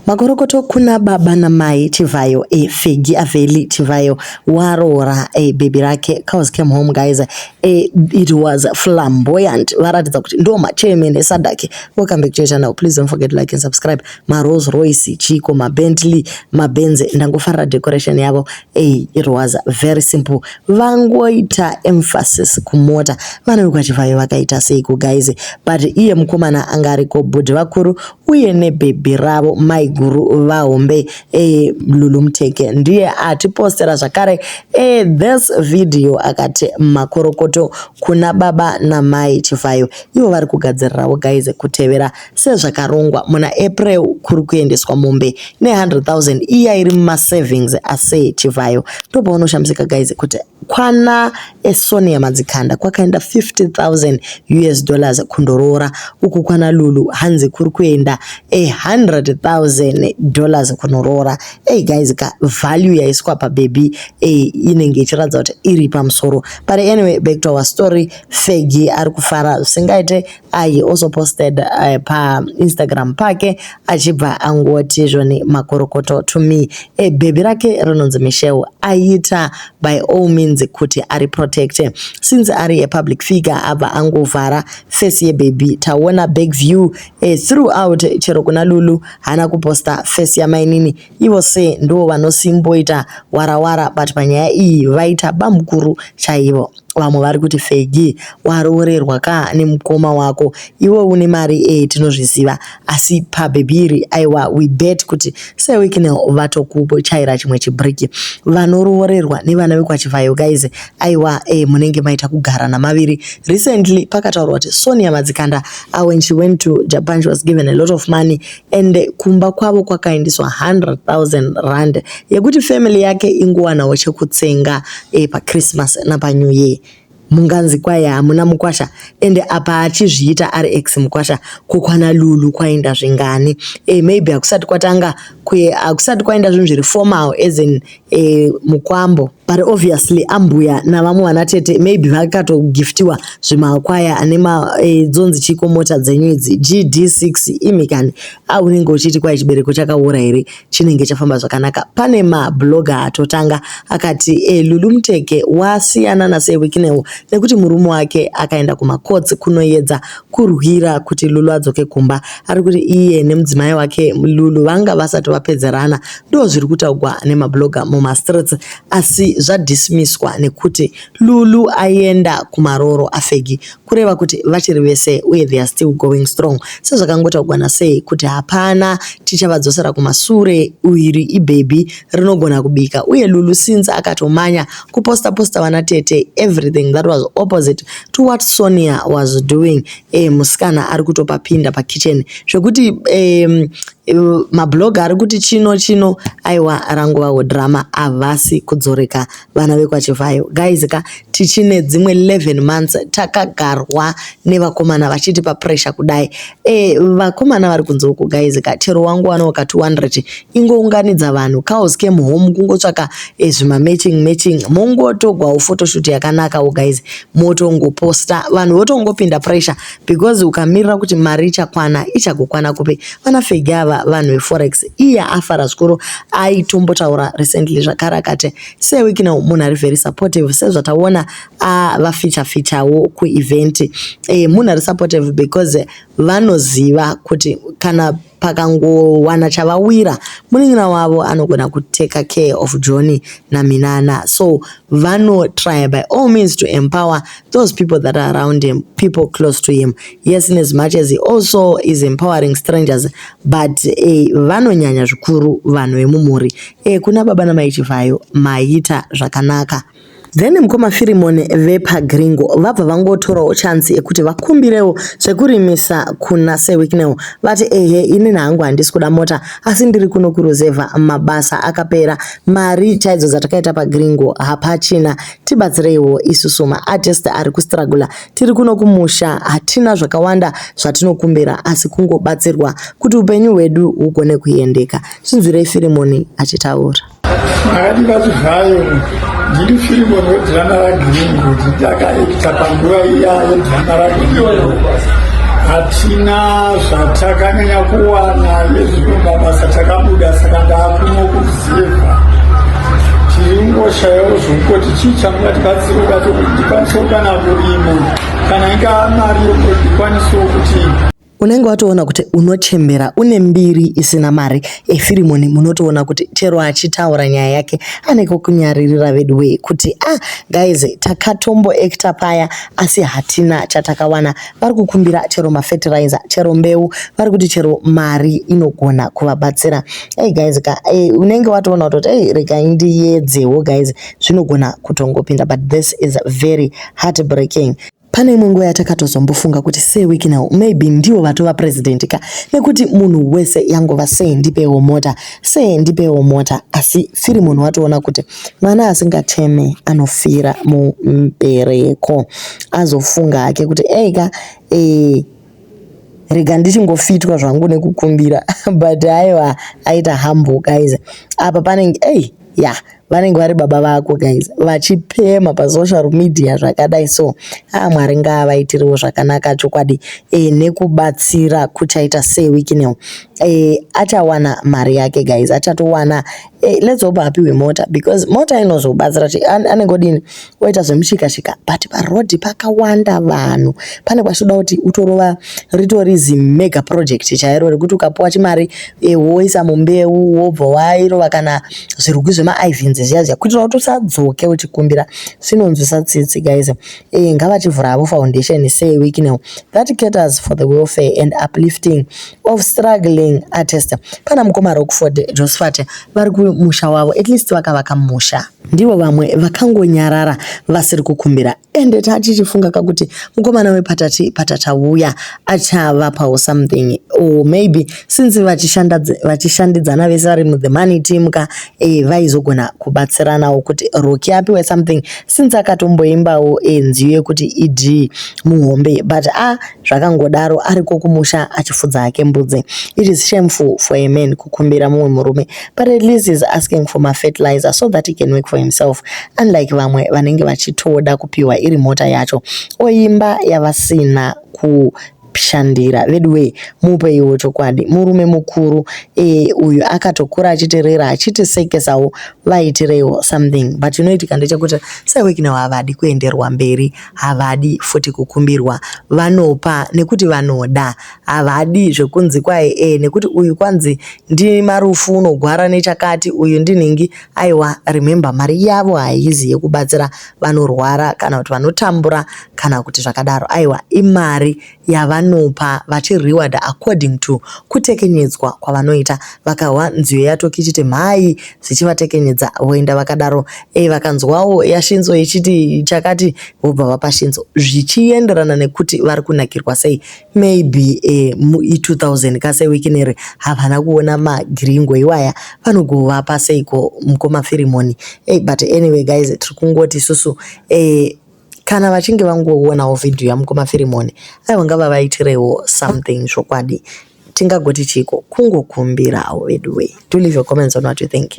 Makorokoto kuna baba namai Chivhayo, Fegi Aveli Chivhayo waroora baby rake. Cows came home, guys. It was flamboyant. Varatidza kuti ndo machairman eSADC. Welcome back to your channel. Please don't forget to like and subscribe. MaRolls Royce chiko, maBentley, maBenz. Ndangofarira decoration yavo. It was very simple. Vangoita emphasis kumota. Vana vekwaChivhayo vakaita seiko, guys? But iye mukomana anga ariko, bhudhi vakuru uye nebhebhi ravo, maiguru vahombe, Lulu Muteke, ndiye atipostera zvakare this video akati makorokoto kuna baba namai Chivhayo. Ivo vari kugadzirirawo, guys, kutevera sezvakarongwa muna April kuri kuendeswa mombe ne100,000 iya iri mumasavings aSir Chivhayo. Ndopaunoshamisika, guys, kuti kwana eSonia Madzikanda kwakaenda 50,000 US dollars kundoroora, uku kwana Lulu hanzi kuri kuenda $100,000 kunoroora. Ei guys ka, value yaiswa pabhebhi inenge ichiratidza kuti iri pamusoro. But anyway, back to our story. Fegi ari kufara zvisingaite. He also posted paInstagram pake achibva angoti zvoni makorokoto to me. Bhebhi rake rinonzi Michelle. Aita by all means kuti ari protect since ari a public figure. Abva angovhara face yebhebhi. Taona back view throughout. Chero kuna Lulu haana kuposta face yamainini. Ivo se ndo vanosimboita warawara, but panyaya iyi vaita bamukuru chaivo. Vamwe vari kuti, "Fegi, waroorerwa ka nemukoma wako, iwe une mari." Tinozviziva, asi pabhebhi iri, aiwa, we bet kuti Sir Wicknell vatokuchaira chimwe chibriki. Vanoroorerwa nevana vekwaChivhayo, guys, aiwa, munenge maita kugara namaviri. Recently pakataurwa kuti Sonia Madzikanda, when she went to Japan, she was given a lot of money and kumba kwavo kwakaendeswa 100,000 rand yekuti family yake ingowanawo chekutsenga paChristmas napaNew Year. Munganzi kwai hamuna mukwasha, ende apa achizviita ari ex mukwasha. Kukwana Lulu kwaenda zvingani? Maybe hakusati kwatanga, hakusati kwaenda zvinhu zviri formal as in mukwambo, but obviously ambuya navamwe vanatete maybe vakatogiftiwa zvimakwaya ane dzonzi chiko mota dzenyu idzi, GD6 imikani. Aunenge uchiti kwai chibereko chakaora here? Chinenge chafamba zvakanaka. Pane mablogger atotanga akati Lulu Muteke wasiyana naSir Wicknell nekuti murume wake akaenda kumacourts kunoedza kurwira kuti Lulu adzoke kumba. Ari kuti iye nemudzimai wake Lulu vanga vasati vapedzerana. Ndo zviri kutaurwa nemablogger mumastreets, asi zvadismiswa nekuti Lulu aenda kumaroro aFegi, kureva kuti vachiri vese uye they are still going strong, sezvakangotaurwa nasei kuti hapana tichavadzosera kumasure. Iri ibhebhi rinogona kubika. Uye Lulu since akatomanya kuposta posta vana tete, everything that was opposite to what Sonia was doing. Musikana ari kutopapinda pakitchen zvekuti mablogger ari kuti chino chino, aiwa, rangovawo drama. Havasi kudzoreka vana vekwaChivhayo, guys ka. Tichine dzimwe 11 months takagarwa nevakomana vachitipa pressure kudai. Vakomana vari kunze uku, guys ka, chero wangu wanawo ka 200, ingounganidza vanhu, cows came home, kungotsvaka zvimamatching matching, mongotogwawo photoshoot yakanakawo, guys, motongoposta, vanhu votongopinda pressure, because ukamirira kuti mari ichakwana, ichagokwana kupi? Vana Fegi ava vanhu veforex. Iye afara zvikuru. Aitombotaura recently zvakare akati Sir Wicknell munhu ari very supportive, sezvataona vafeature featurewo kuevent. Munhu ari supportive because vanoziva kuti kana pakangowana chavawira, munin'ina wavo anogona kutake care of Johnny naMinana. So vanotry by all means to empower those people that are around him, people close to him. Yes, in as much as he also is empowering strangers, but vanonyanya zvikuru vanhu vemumhuri. Kuna baba namai Chivhayo, maita zvakanaka. Then mukoma Firimon vepaGringo vabva vangotorawo chance yekuti vakumbirewo zvekurimisa kuna Sir Wicknell. Vati, "Ehe, inini hangu handisi kuda mota, asi ndiri kuno kuruzevha, mabasa akapera, mari chaidzo dzatakaita paGringo hapachina. Tibatsireiwo isusu maartist ari kustrugula, tiri kuno kumusha, hatina zvakawanda zvatinokumbira, asi kungobatsirwa kuti upenyu hwedu hugone kuendeka." Chinzwirei Firimoni achitaura. Makati vaChivhayo, ndiri Firimoni wedhirama raGringo. Ndakaekita panguva iya yedhirama raGringo. Hatina zvatakanyanya kuwana yezvimwe mabasa. Ndakatoshayawo zvokungoti chii chamungatibatsira ukato kuti ndikwanisewo kana kurima, kana ingaa mari yokuti ndikwanisewo kuti. Unenge watoona kuti unochembera une mbiri isina mari. Efirimoni munotoona kuti chero achitaura nyaya yake anenge kunyaririra veduwee kuti ah guys, takatombo acta paya asi hatina chatakawana. Vari kukumbira chero mafertilizer, chero mbeu, vari kuti chero mari inogona kuvabatsira. Hey guys ka, hey, unenge watoona kutoti hey, regai ndiyedzewo guys, zvinogona kutongopinda, but this is very heartbreaking. Pane imwe nguva yatakatozombofunga kuti Sir Wicknell maybe ndivo vatova president ka, nekuti munhu wese yangova "Sir, ndipewo mota, Sir, ndipewo mota." Asi Firimoni watoona kuti mwana asingateme anofira mumbereko. Azofunga hake kuti eika rega ndichingofitwa zvangu nekukumbira, but aiwa, aita humble guys. Apa panenge ei ya vanenge vari baba vako guys, vachipema pasocial media zvakadai. So ah, Mwari ngaavaitirewo zvakanaka chokwadi nekubatsira kuchaita Sir Wicknell. Achawana mari yake guys, achatowana. Let's hope apiwe mota, because mota inozobatsira kuti anenge odini, oita zvemushikashika. But parodhi pakawanda vanhu, pane kwachitoda kuti utorova ritori zimega project chairo rekuti ukapiwa chimari woisa mumbeu, wobva wairova kana zvirugwi zvemaivins zviya zviya, kuitira kuti usadzoke uchikumbira. Zvinonzwisa tsitsi guys. Ngavachivhura havo foundation Sir Wicknell that caters for the welfare and uplifting of struggling artists. Pana mukoma Rockford Josephat vari kumusha wavo, at least vakavaka musha. Ndivo vamwe vakangonyarara vasiri kukumbira. Ende tachichifunga kakuti mukomana wepatati patatauya achavapawo something, or maybe since vachishandidzana vese vari muthe money team ka, vaizogona kubatsiranawo kuti Rocky apiwe something, since akatomboimbawo nziyo yekuti ED muhombe. But a zvakangodaro, ariko kumusha achifudza hake mbudzi. It is shameful for a man kukumbira mumwe murume, but at least is asking for mafertilizer so that he can work for himself, unlike vamwe vanenge vachitoda kupiwa iri mota yacho, oimba yavasina kushandira. Veduwe, mupeiwo chokwadi murume mukuru uyu akatokura achitirera, achitisekesawo, vaitireiwo something. But chinoitika ndechekuti Sir Wicknell havadi kuenderwa mberi, havadi futi kukumbirwa. Vanopa nekuti vanoda, havadi zvekunzi kwai nekuti uyu kwanzi ndiMarufu unogwara nechakati, uyu ndinhingi. Aiwa, remember, mari yavo haizi yekubatsira vanorwara kana kuti vanotambura kana kuti zvakadaro. Aiwa, imari yavanopa vachireward according to kutekenyedzwa kwavanoita. Vakahwa nziyo yaToki ichiti mhai, zvichivatekenyedza, voenda vakadaro. Vakanzwawo yaShinzo ichiti chakati, vobva vapa Shinzo, zvichienderana nekuti vari kunakirwa sei. Maybe i2000 kaSir Wicknell havana kuona magiringo iwaya, vanogovapa seiko mukoma Firimoni? But anyway guys, tiri kungoti isusu kana vachinge vangoonawo vhidhiyo yamukoma Firimoni, aiwa, ngavavaitirewo something zvokwadi. Tingagoti chiko? Kungokumbirawo veduwe. Do leave your comments on what you think.